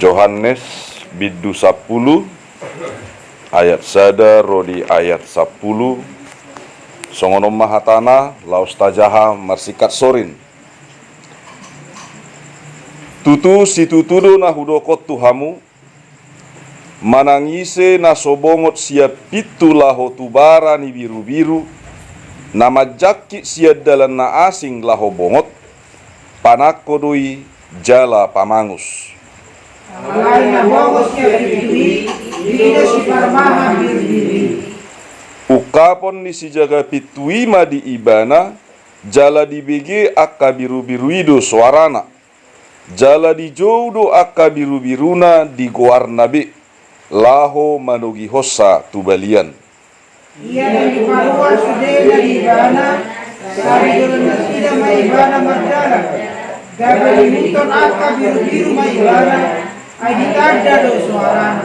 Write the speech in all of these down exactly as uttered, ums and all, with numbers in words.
Johannes bindu sampulu, ayat sada ro di ayat sampulu. Songon on ma hatana, laos tajaha marsingkat sorin. Tutu situtu do na hudok on tu hamu, manang ise na so bongot sian pintu laho tu bara ni birubiru, na manjangkit sian dalan na asing laho bongot, panangko do i jala pamangus. Alai na bongot sian pintu i, i do siparmahan birubiru i. Ungkapon ni sijaga pintu i ma di ibana, jala dibege angka birubiru i do soarana. Jala dijou do angka birubiruna di goarna be, laho manogihonsa tu balian. Ia na diparuar sudena di ibana, sai didolan nasida ma ibana mardalan, gabe diihuthon angka birubiru ma ibana, ai ditanda do soarana.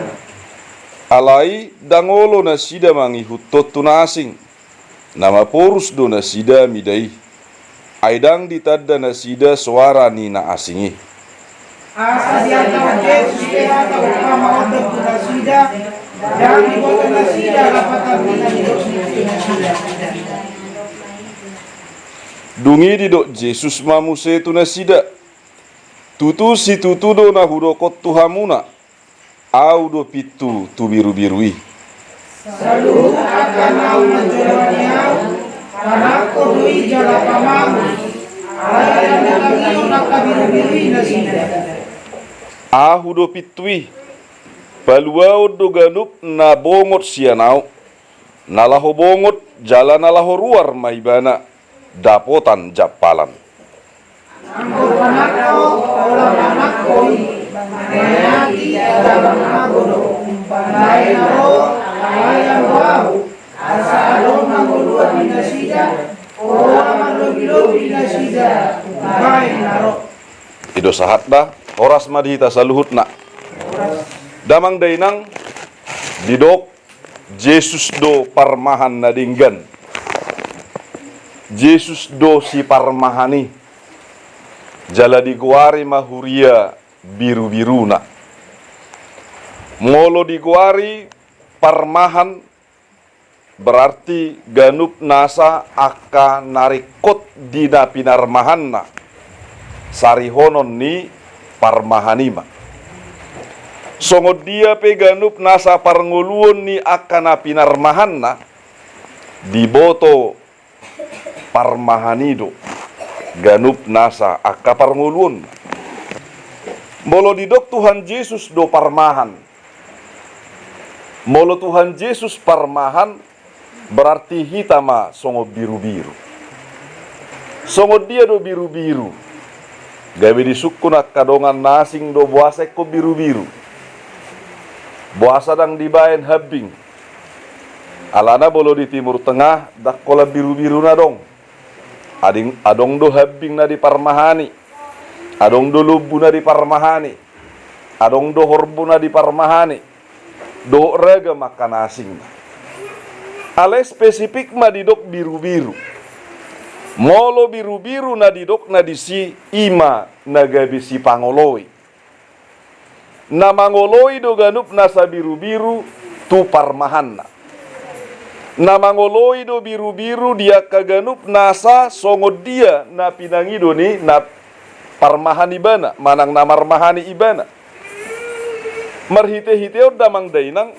Alai ndang olo nasida mangihuthon tu na asing, na maporus do nasida mida i. Ai ndang ditanda nasida soara ni na asing i. Asa dihatahon Jesus pe hata umpama on do tu nasida, ndang diboto nasida lapatan ni na nidok ni tu nasida. Dung i didok Jesus ma muse tu nasida, tutu situtu do na hudok on tu hamuna, Ahu do pintu tu birubiru i. Saluhut angka naung manjolani Ahu, panangko do i jala pamangus, alai ndang ditangihon angka birubiru i nasida. Ahu do pintu i, paluaon do ganup na bongot sian Ahu. Na laho bongot jala na laho ruar ma ibana, dapotan jampalan. Anggo panangko, pola manangko i, manangko i jala manangko do. Baen na ro, alai anggo Ahu, asa adong hangoluan di nasida, pola marlobilobi nasida, baen na ro. I do sahatna, horas ma di hita saluhutna. Damang dainang, didok Jesus do parmahan na denggan. Jesus do siparmahan i. Jala digoari ma huria birubiruna. Molo digoari parmahan, berarti ganup nasa angka na ringkot di na pinarmahanna, sarihonon ni parmahan i ma. Songon dia pe ganup nasa parngoluon ni angka na pinarmahanna, diboto parmahan i do ganup nasa angka parngoluonna. Molo didok Tuhan Jesus do parmahan, molo Tuhan Jesus parmahan, berarti hita ma songon birubiru. Songon dia do birubiru? Gabe disungkun angka dongan na asing do boasa ingkon birubiru. Boasa ndang dibaen hambing? Alana molo di Timur Tengah, ndang holan birubiru na adong. Ading, adong do hambing na diparmahani. Adong do lombu na diparmahani. Adong do horbo na diparmahani. Dohot ragam angka na asing. Alai spesifik ma didok birubiru. Molo birubiru na didok na disi, i ma na gabe sipangoloi. Na mangoloi do ganup nasa birubiru tu parmahanna. Na mangoloi do birubiru di angka ganup nasa songon dia na pinangido ni na parmahan ibana, manang na marmahani ibana. Marhitehite on damang dainang,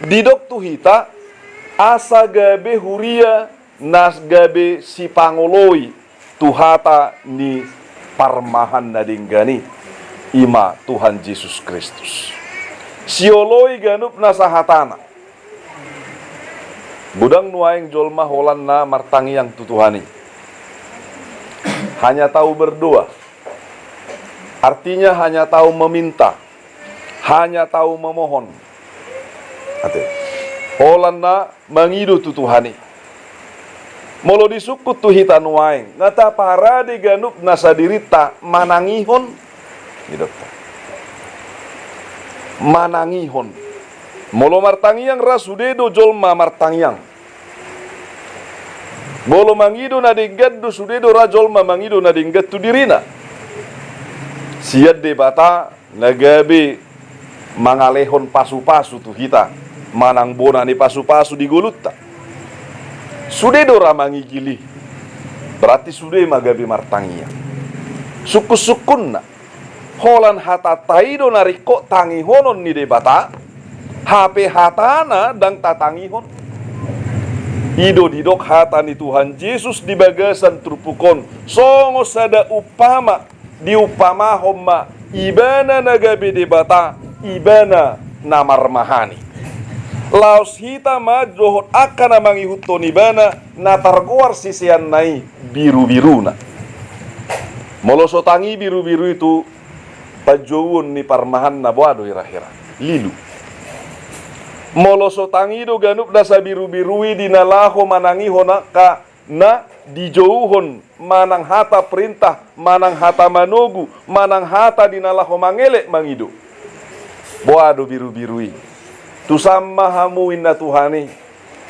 didok tu hita, asa gabe huria na gabe sipangoloi tu hata ni parmahan na denggan i, i ma Tuhan Jesus Kristus. Sioloi ganup nasa hatana. Godang nuaeng jolma holan na martangiang tu Tuhan i. Hanya tahu berdoa. Artinya hanya tahu meminta. Hanya tahu memohon. Ate. Holan na mangido tu Tuhan i. Molo disungkun tu hita nuaeng, nga taparade ganup nasa dirinta manangihon? Didok. Manangihon. Molo martangiang ra sude do jolma martangiang. Molo mangido na denggan do sude do ra jolma mangido na denggan tu dirina. Sian Debata na gabe mangalehon pasu-pasu tu hita, manang bona ni pasu-pasu di ngolunta. Sude do ra mangigil i, berarti sude ma gabe martangiang. Sungkun-sungkunna, holan hatanta i do na ringkot tangihonon ni Debata, hape hatana ndang tatangihon. I do didok hata ni Tuhan Jesus di bagasan turpuk on, songon sada umpama, diumpamahon ma Ibana na gabe Debata, Ibana na marmahani. Laos hita ma dohot angka na mangihuthon Ibana na targoar siseanna i biru-biruna. Molo so tang i biru-biru i tu panjouon ni parmahanna, boha do hira-hira? Lilu. Molo so tang i do ganup nasa biru-biru i di na laho manangihon angka na dijouhon manang hata perintah, manang hata manogu, manang hata di na laho mangelek mangido, boha do biru-biru i? Tusan ma hamu, inna Tuhan i,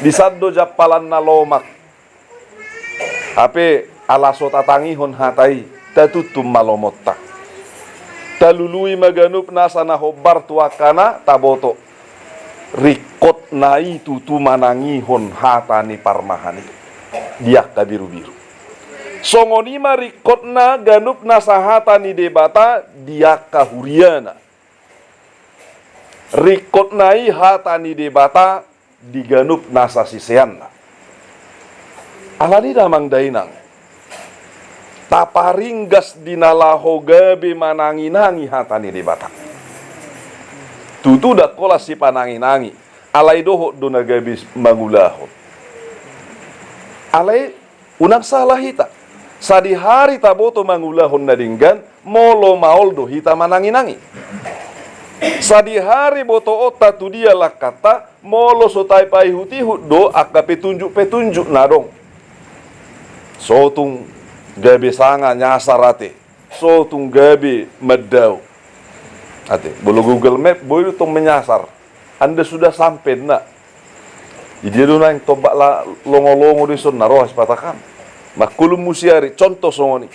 disan do jampalan na lomak. Hape ala so tatangihon hata i, tatuntung ma lomonta. Talului ma ganup nasa na hombar tu angka na taboto. Ringkotna i tutu manangihon hata ni parmahan i di angka biru-biru. Songon i ma ringkotna ganup nasa hata ni Debata di angka huriana. Ringkotna i hata ni Debata di ganup nasa siseanna. Alani i, damang dainang, taparinggas di na laho gabe manangi-nangi hata ni Debata. Tutu ndang holan sipanangi-nangi, alai dohot do na gabe mangulahon. Alai unang sala hita. Sadihari taboto mangulahon na denggan, molo maol do hita manangi-nangi. Sadihari botoonta tu dia langkanta, molo so tapaihut-ihut do angka petunjuk-petunjuk na adong. So tung gabe sanga nyasar ate, so tung gabe mandao ate. Molo Google Map, boi do tong menyasar. Anda sudah sampai, nak? Di dia do naeng tombak la-, longo-longo do dison na roha sipatakan. Mangkulun musiari, contoh songon i.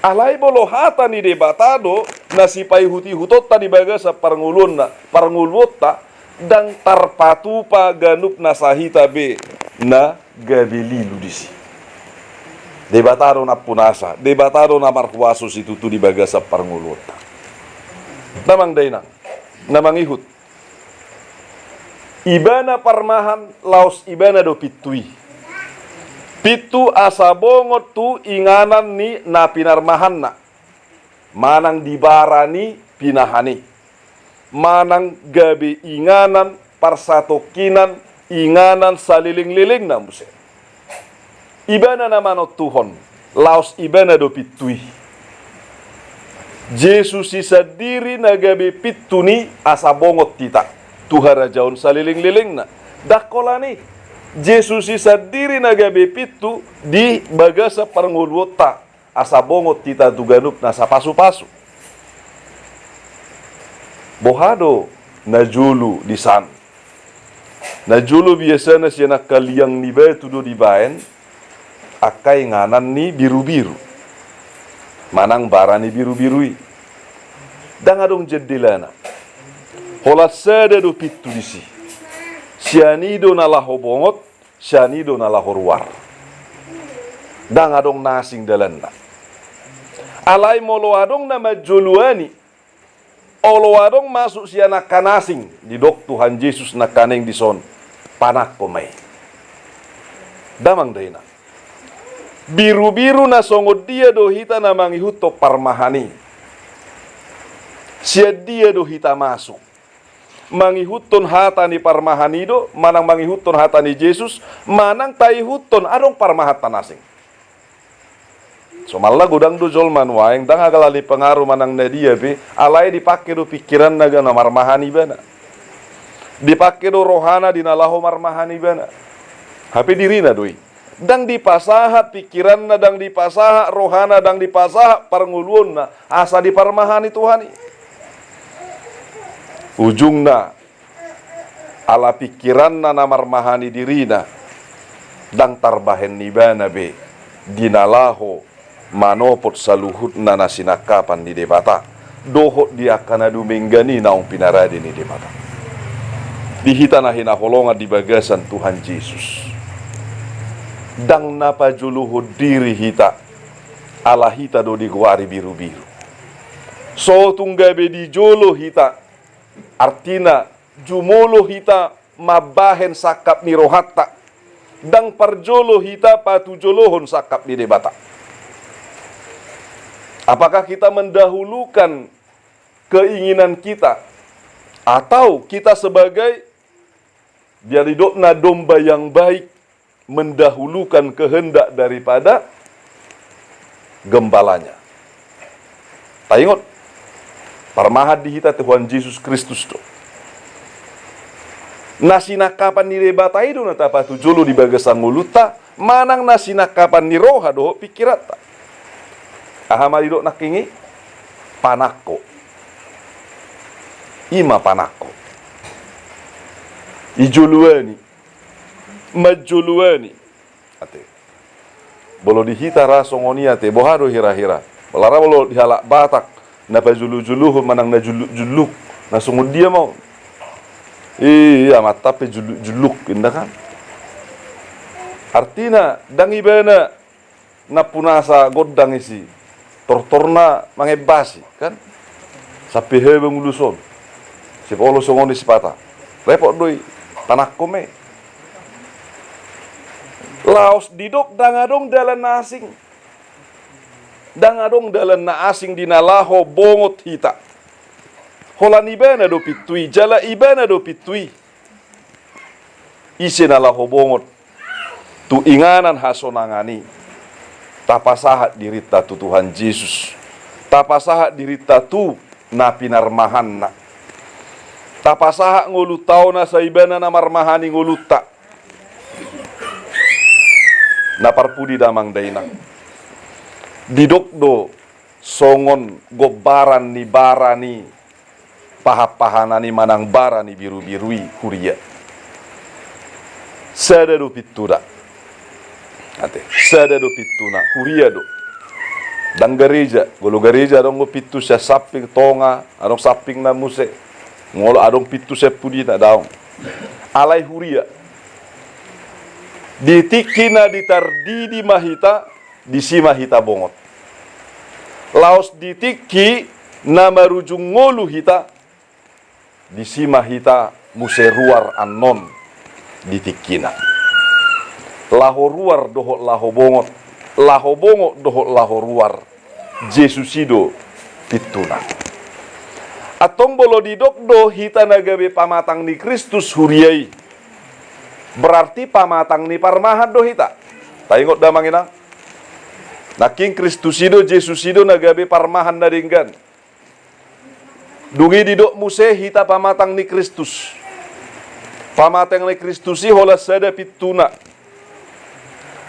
Alai molo hata ni Debata do na sipaihut-ihutonta di bagasan parngoluonna, parngoluonta, ndang tarpatupa ganup nasa hita be na gabe lilu disi. Debata do nampunasa, Debata do na marhuaso situtu di bagasan parngoluonta. Damang dainang na mangihut, Ibana parmahan, laos Ibana do pintu i. Pintu asa bongot tu inganan ni na pinarmahanna, manang di bara ni pinahan i, manang gabe inganan parsatongkinan, inganan saleleng-lelengna muse. Ibana na manontuhon, laos Ibana do pintu i. Jesus i sandiri na gabe pintu ni asa bongot hita tu harajaon saleleng-lelengna. Ndang holan i, Jesus i sandiri na gabe pintu di bagasan parngoluonta, asa bongot hita tu ganup nasa pasu-pasu. Boha do na jolo disan? Na jolo biasana sian angka liang ni batu do dibaen angka inganan ni biru-biru, manang bara ni biru-biru i. Ndang adong jendelana. Holan sada do pintu disi. Sian i do na laho bongot, sian i do na laho ruar. Ndang adong na asing dalanna. Alai molo adong na manjoloani, olo adong masuk sian angka na asing, didok Tuhan Jesus nangkaning dison, panangko ma i. Damang dainang, biru-biru na songon dia do hita na mangihuthon parmahan i? Sian dia do hita masuk? Mangihuthon hata ni parmahan i do, manang mangihuthon hata ni Jesus, manang taihuthon adong parmahanta na asing? Somalna godang do jolma nuaeng, ndang ala ni pengaruh manang na dia pe, alai dipake do pikiranna gabe na marmahan ibana. Dipake do rohana di na laho marmahan ibana. Hape dirina do i. Ndang dipasahat pikiranna, ndang dipasahat rohana, ndang dipasahat parngoluonna, asa diparmahani Tuhan i. Ujungna, ala pikiranna na marmahani dirina, ndang tarbahen ibana be di na laho manopot saluhutna na sinangkapan ni Debata. dohot di angka na dumenggan i naung pinarade ni Debata. Di hita na hinaholongan di bagasan Tuhan Jesus, ndang na pajolohon diri hita, ala hita do digoari birubiru. So tung gabe di jolo hita, artina jumolo hita mambahen sangkap ni rohanta, ndang parjolo hita patujolohon sangkap ni Debata. Apakah kita mendahulukan keinginan kita, atau kita sebagai, dia didokna, domba yang baik, mendahulukan kehendak daripada gembalanya. Taingot, parmahan di hita Tuhan Jesus Kristus do. Na sinangkapan ni Debata i do na tapatujolo di bagasan ngolunta, manang na sinangkapan ni roha dohot pingkiranta. Aha ma didok nangkin i? Panangko. I ma panangko. I joloan i. Manjoloan i. Ate. Molo di hita ra songon i ate, boha do hira-hira? Molo ra, molo di halak Batak, na pajolo-jolohon manang na julluk-julluk, na songon dia ma on? Iya, amanta pe julluk-julluk, inda kan? Artina, ndang ibana nampuna asa gondang isi, tortorna mangembasi, kan? Sampe habang ulos on. Sipolo songon i sipata. Repot do i, panangko ma i. Laos didok ndang adong dalan na asing. Ndang adong dalan na asing di na laho bongot hita. Holan ibana do pintu i, jala ibana do pintu i. Ise na laho bongot tu inganan hasonangan i, tapasahat dirinta tu Tuhan Jesus, tapasahat dirinta tu na pinarmahanna, tapasahat ngolunta on asa ibana na marmahani ngolunta. Na parpudi damang dainang, didok do songon gombaran ni bara ni pahan-pahanan i manang bara ni birubiru i huria. Sada do pintuna. Ate, sada do pintuna, huria do. Ndang gareja, molo gareja adong do pintu sian samping, tonga, adong sampingna muse. Molo adong pintu sian pudina, daong. Alai huria. Di tingki na ditardidi ma hita, disi ma hita bongot. Laos di tingki na marujung ngolu hita, disi ma hita muse ruar annon di tingkina. Laho ruar dohot laho bongot, laho bongot dohot laho ruar, Jesus i do pintuna. Antong molo didok do hita na gabe pamatang ni Kristus huria i, berarti pamatang ni parmahan do hita. Taingot damang inang. Nangkin Kristus i do, Jesus i do na gabe parmahan na denggan. Dung i didok muse hita pamatang ni Kristus. Pamatang ni Kristus i holan sada pintuna.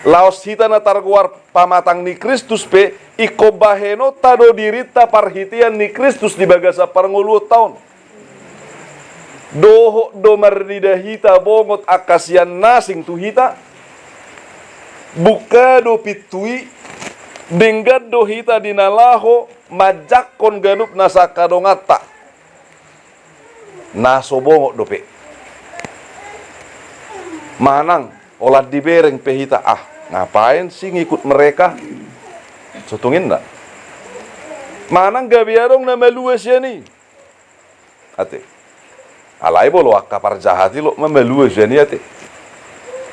Laos hita na targoar pamatang ni Kristus pe, ingkon bahenonta do dirinta parhitean ni Kristus di bagasan parngoluonta on. Dohot do marnida hita bongot angka sian na asing tu hita. Buka do pintu i, denggan do hita di na laho manjangkon ganup na sangkadonganta. Na so bongot dope. Manang, holan dibereng pe hita, ah, ngapain sih ngikut mereka? So tung inda. Manang gabe adong na malua sian i. Ate. Alai molo angka parjahat i lot ma malua sian i ate.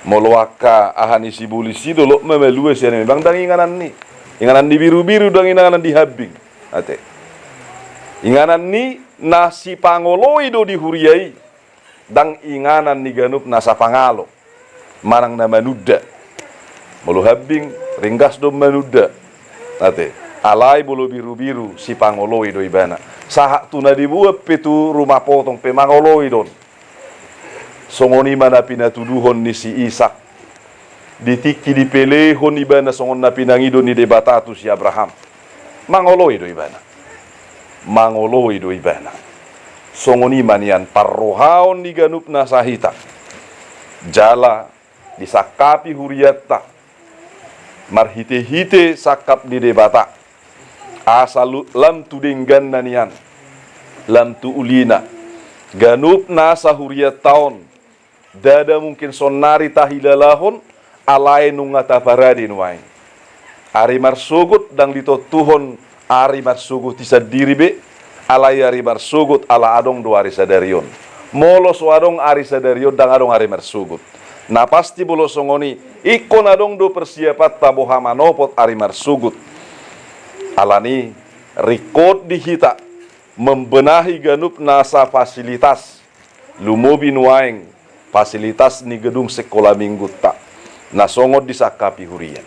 Molo angka aha ni sibolis i do lot ma malua sian i, memang ndang inganan ni. Inganan ni birubiru, ndang inganan ni hambing. Ate. Inganan ni na sipangoloi do di huria i. Ndang inganan ni ganup na sapangalo. Manang na manunda. Molo hambing, ringgas do manunda. Ate, alai molo birubiru, sipangoloi do ibana. Sahat tu na diboan pe tu rumah potong pe mangoloi do on. Songon i ma na pinatuduhon ni si Isak. Di tingki dipelehon ibana songon na pinangido ni Debata tu si Abraham. Mangoloi do ibana. Mangoloi do ibana. Songon i ma nian parrohaon ni ganup nasa hita. Jala disangkapi hurianta marhitehite sangkap ni Debata. asa lu-, lam tu dengganna nian, lam tu ulina. Ganup nasa hurianta on, ndada mungkin saonnari tahilalahon, alai nunga taparade nuaeng. Ari marsogot ndang ditontuhon ari marsogot i sandiri be, alai ari marsogot ala adong do ari sadari on. Molo so adong ari sadari on, ndang adong ari marsogot. Na pasti molo songon i, ingkon adong do persiapanta boha manopot ari marsogot. Alani, ringkot di hita membenahi ganup nasa fasilitas, lumobi nuaeng fasilitas ni gedung sekolah minggunta, na songon disangkapi huria.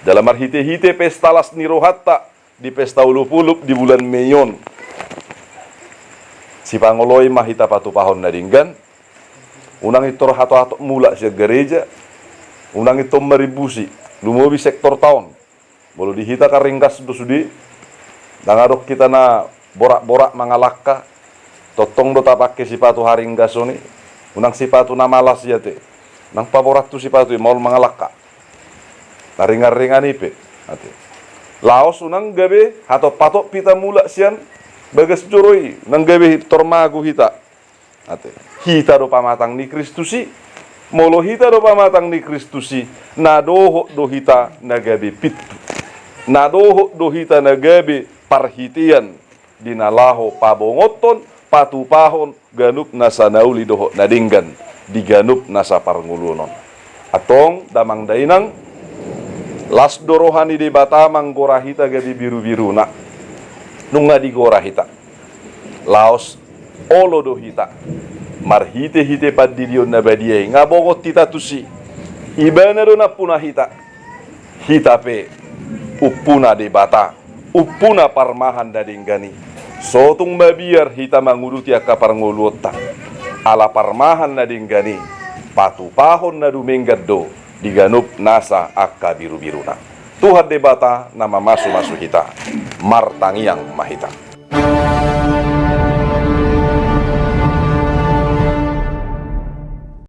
Jala marhite-hite pesta las ni rohanta di pesta olopolop di bulan Mei on, sipangoloi ma hita patupahon na denggan. Unang intor hatop-hatop mulak sian gareja, unang intor marimbusi, lumobi sektorta on. Molo di hita kan ringgas do sude, ndang adong hita na borak-borak mangalangka, tongtong do tapangke sipatu haringgason i, unang sipatu na malas i ate, unang paborat tu sipatu i maol mangalangka. Na ringan-ringan i pe, ate. Laos unang gabe hatop-hatop hita mulak sian bagas joro i, unang gabe intor mago hita. Ate, hita do pamatang ni Kristus i. Molo hita do pamatang ni Kristus i, na dohot do hita na gabe pintu. Na dohot do hita na gabe parhitean di na laho pabongothon, patupahon ganup nasa na uli dohot na denggan di ganup nasa parngoluon on. Antong damang dainang, las do roha ni Debata manggora hita gabe birubiruna. Nunga digora hita. Laos olo do hita marhite-hite pandirion na badia i, nga bongot hita tusi. Ibana do nampuna hita. Hita pe umpuna Debata, umpuna parmahan na denggan i. So tung mabiar hita manguduti angka parngoluonta, ala parmahan na denggan i patupahon na dumenggan do di ganup nasa angka birubiruna. Tuhan Debata na mamasu-masu hita. Martangiang ma hita.